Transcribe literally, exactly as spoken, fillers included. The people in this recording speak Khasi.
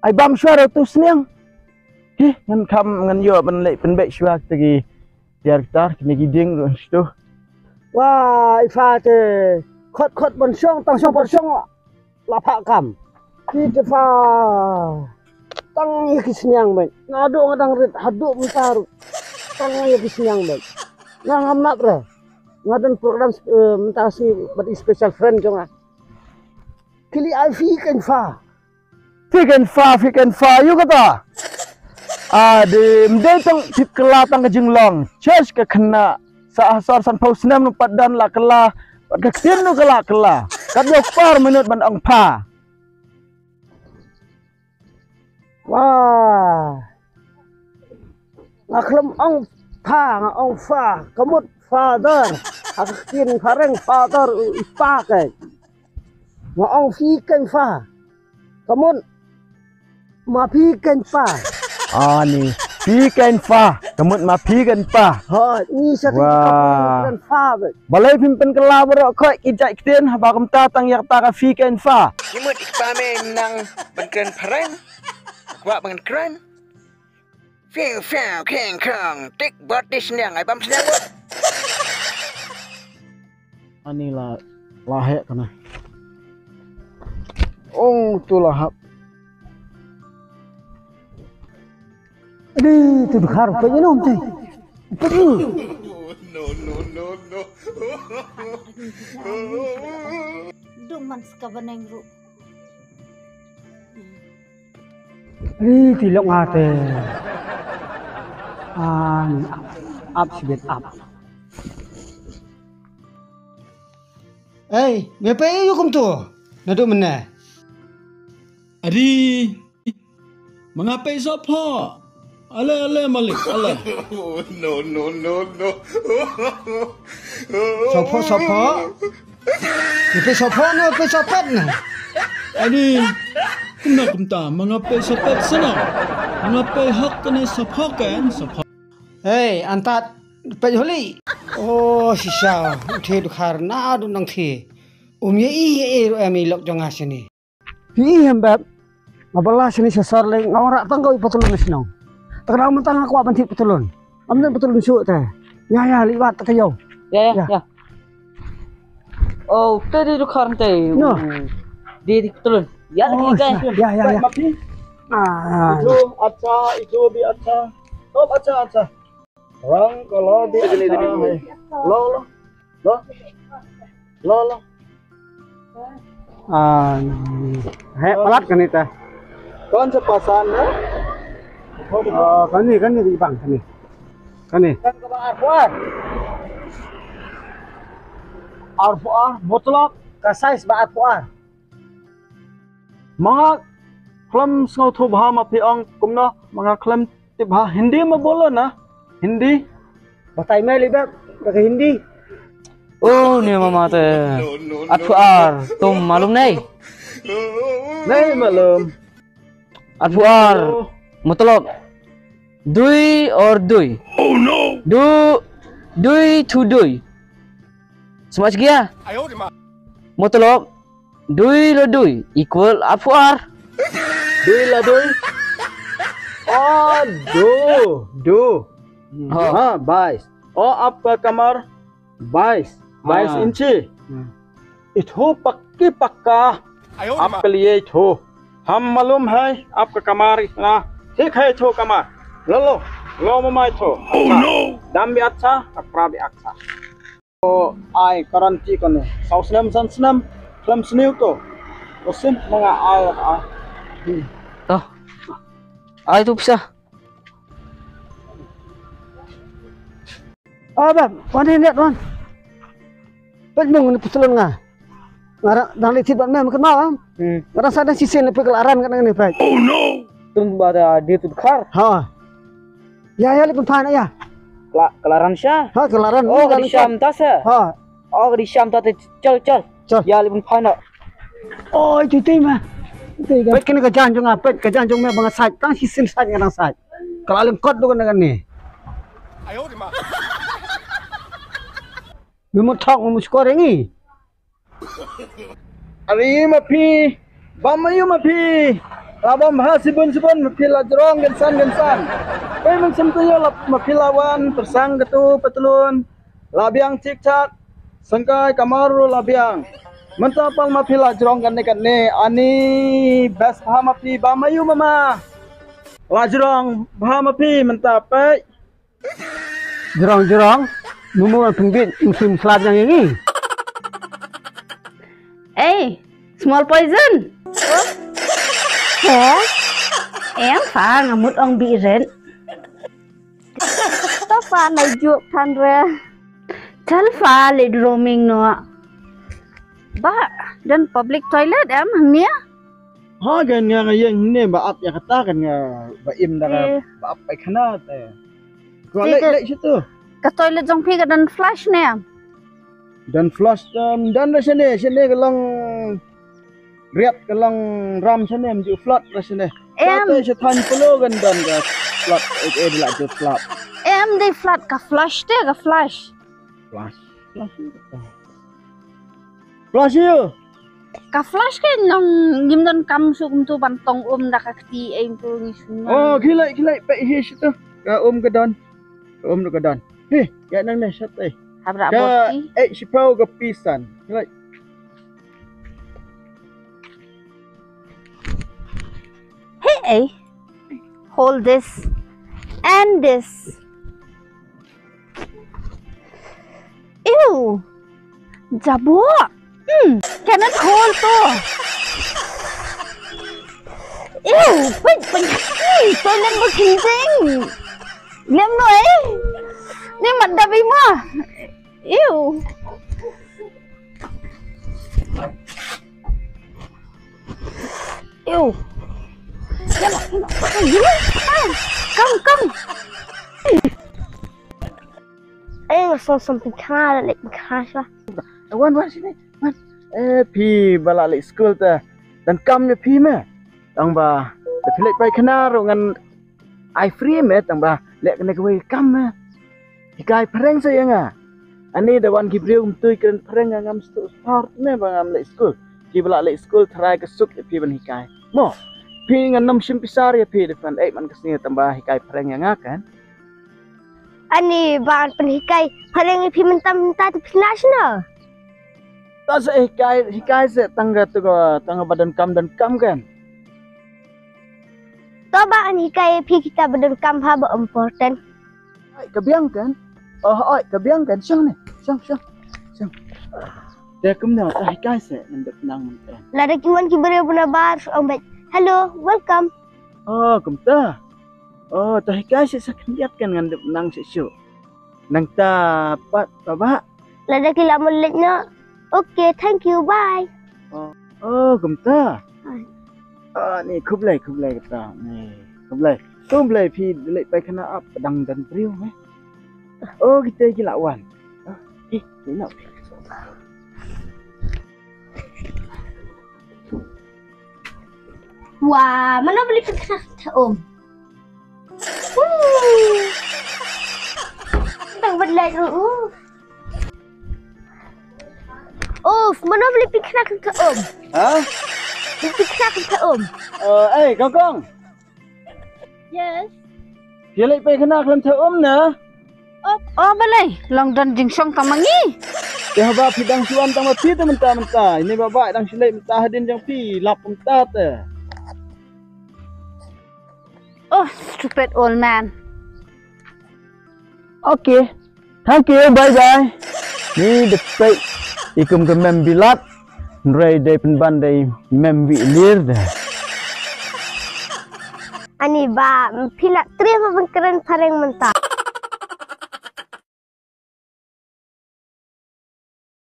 Ai bam shuwa ruh tu sniang. Hi, ngan kham ngan ïoh ban leh pynbeit shuwa kita ki tiar ki tar kine ki dieng ruh shuh. Wa, i Fa te. Khot khot ban shong, tang shong ban shong. La phah kam. Ki te Fa. Tang ïa ki sniang beit. Naduh nga dang rit haduh mynta ruh. Tang ïa ki sniang beit. Nga ngam nap re. Nga don program eh, mynta sngi bad i special friend jong nga. Kili ai phi kein Fa. Phi kein Fa, phi kein Fa, ïoh kata. A de mdei tang tip kylla tang ka jinglong. Church ka khynnah. Sa ha sor sanphew snem nu pat don la kylla. Bad ka ktien nu ka la kylla. Kat ïoh par minot ban ong Pha. Wah. Nga khlem ong Pha, nga ong Fa. Ka mut father. Ha ka ktien phareng father u i pa kein. Nga ong phi kein Fa. Ka mut ma phi kein Pa. Ani, phi kein Fa. Ka mut ma phi kein Pa. Ha, ni sa kein Fa beit. Balei phim pynkylla baroh khoit ki jait ktien haba kumta tang ïa kata ka phi kein Fa. Ki mut i kpa me nang ban kren phareng. Kwah ban kren. Fiu fiu kheng khong tik bot di sniang ai bam sniang bot. Ani la la heh kana. Ong tu la hap. Ani tu Dkhar pe ni nom te. Pe ni. No no no no. Dung man ska baneng ru. Ri ti lok nga te. An ap sibet ap. Ei, me pe yu kum tu. Nadu mene. Adi. Manga pe sopho. Ale ale malik ale. No no no no. Sopho sopho. Pe sopho ne pe sopet ne. Ani kumna kumta manga pe sopet sana. Manga pe hak ne sopho kan sopho. Hey antat pe holi. Oh sisa uthe dukhar na du nang the. Um ye i ye e ru em i lok jonga sini. Hi hi hem beb. Nga bala shini sha sar leng nga ora tang kau i patlun na shnong. Tang dang mentang nga kwah ban thik patlun. Am nen patlun shu te. Ya ya liwat ta kayo. Ya ya ya. Oh te di dukar te. No. Di di patlun. Ya lagi guys. Ya ya ya. Ah. Itu acha itu bi acha. Top acha acha. Rang kalau bi acha. Lo lo. Lo. Lo lo. Ah, hai palat kani ta. Kon sa pasan na. Ah, kani kani di bang kani. Kani. Kan ka ba arphuh ar. Arphuh ar mutlak ka size ba arphuh ar. Manga khlem sngewthuh bha ma phi ong kumno manga khlem tip bha Hindi ma bolo na Hindi. Batai me liba ka Hindi. Oh ne mama te. Arphuh ar tum malum nahi? Nahi malum. Arphuh ar matlab dui aur dui. Oh no. Du dui thu dui. Samajh gaya? Matlab dui la dui equal arphuh ar. Dui la dui. Oh, du du. Ha bais. Oh, aapka kamar bais bais inchi. Ithu pakki pakka. Aapke liye ithu. Ham malum hai aapka kamar itna thik hai ithu kamar. Lo lo lo mama ithu. Oh no. Dam bi acha, kapra bi acha. Ai karan ti kane. Saw snem san snem khlem sniew to. Ko sim manga ai ai. To. Ai tu pisa. Oh beb, wan ni net wan. Pet mung ni putlon nga. Nga dang leit thied bad me, me kynmaw am. Nga dang sa dang shisien leit peit ka la ran ka dang ne peit. Oh no. Tum ba da di tu khar. Ha. Ya ya leit pynphai na ya. Ka la ran sha. Ha ka la ran. Oh ka di sham ta sa. Ha. Oh ka di sham ta te chal chal. Chal. Ya leit pynphai na. Oi tu te ma. Peit kane ka jan jong nga, peit ka jan jong me ba nga sait, tang shisien sait nga dang sait. Ka la lyngkot du kane kane. Me mut thok me mut skor ïa ngi. Are ma phi. Bam aïu ma phi. La bam ha sibun sibun, ma phi la jrong kynsan kynsan. Pei mynsiem taïew la ma phi la wan, pyrsang katu patlun. La biang chik chak, sengkai kamar ruh la biang. Mynta pat ma phi la jrong kane kane, ani best bha ma phi, bam aïu mama. La jrong bha ma phi mynta pei. Jrong jrong, mumu pynbit musim slap yang ini. Ei, small poison. Heh? Em pha nga mut ong bi ren. To pha na juk than re. Tal pha le roaming no. Ba, don public toilet em hangnia? Ha, kan nga nga ïeng ne ba ap ïa kata, kan nga ba im da ka, eh, ba ap paikana te. Ko lei lei situ. Ka toilet jong phi ka don flush ne em? Don flush, um, don da shane, shane ka long riat, ka long ram shane, em ju flood da shane. Em. Kata sha thaiñ Polo kan don ka flood, eh, eh, la ju flood. Em dei flood, ka flush te, ka flush. Flush. Flush. Flush ïa u. Ka flush ka nang ngim don kam shu kumtu ban tong um da ka kti ei tu ngi shu. Oh, khie leit, khie leit, peit hi situ. Ka um ka don. Ka um ka don. Hi, ka nang ne shat ei. Habra ka boti. Eh, shipau ka pisan. Khie leit. Hey, eh. Hold this and this. Ew. Jabo. Hmm. Cannot hold to. Ew. Wait, wait. Hey, toilet ba khinting. Lem no eh. Ni mat da bi ma. Ew. Ew. Come, come. Ew, so something kind of like crash. Wan, wan sini. Wan. Eh, phi ba la leit skul te. Don kam ne phi me. Tang ba. Te phi leit paikana ruh ngan ai free me, tang ba leh kane kawei kam me. Hikai phareng sa ïa nga. Ani da wan ki briew kumtu kren phareng, nga ngam sngewthuh ne ba ngam leit skul. Phi ba la leit skul tharai ka suk ïa phi ban hikai. Mo, phi ngan nym shim pisa ïa phi da phan ei man ka sngi, tang ba hikai phareng ïa nga kan. Ani ba ngan pynhikai phareng ïa phi mynta mynta te phi na shano? Ta sa hikai, hikai sa tang ka tu ka, tang ka ba don kam, don kam kan. To ba ngan hikai ïa phi kita ba don kam ha ba important. Ai, ka biang kan? Oh, ai, ka biang kan? Shong ne, shong, shong, shong. Te kumno, ta hikai sa ngan dep nang mynta. Lada ki wan ki briew ba na bar, ong beit, "Hello, welcome." Oh, kumta. Oh, ta hikai sa sa khyndiat kan ngan dep nang sa shu. Nangta pat, to ba. Lada ki la mut leit noh. Okay, thank you, bye. Oh, oh, kumta. Ai. Ah, ni khublei, khublei kata. Ni, khublei. Khublei phi leit paikana ap dang don briew eh. Oh, kita ki la wan. Ah, eh, ni nak. Wah, mano ba leit pynkhnang thaum? Tang bad leit ruh. Uf, mano ba leit pynkhnang thaum? Ha? Leit pynkhnang thaum. Eh, eh, Kong Kong. Yes. Phi leit paikana khlem thaum na? Oh, oh, balei? Long don jingshong tang ma ngi. Te haba phi dang shu wan tang ma phi te mynta mynta. Ini ba ba dang shu leit mynta hadien jong phi lap mynta te. Oh, stupid old man. Okay. Thank you, bye bye. Ni depek ikum ke mem bilat. Nrei dei pynban dei mem wi lir de. Ani ba phi la trei ba pynkrem phareng mynta.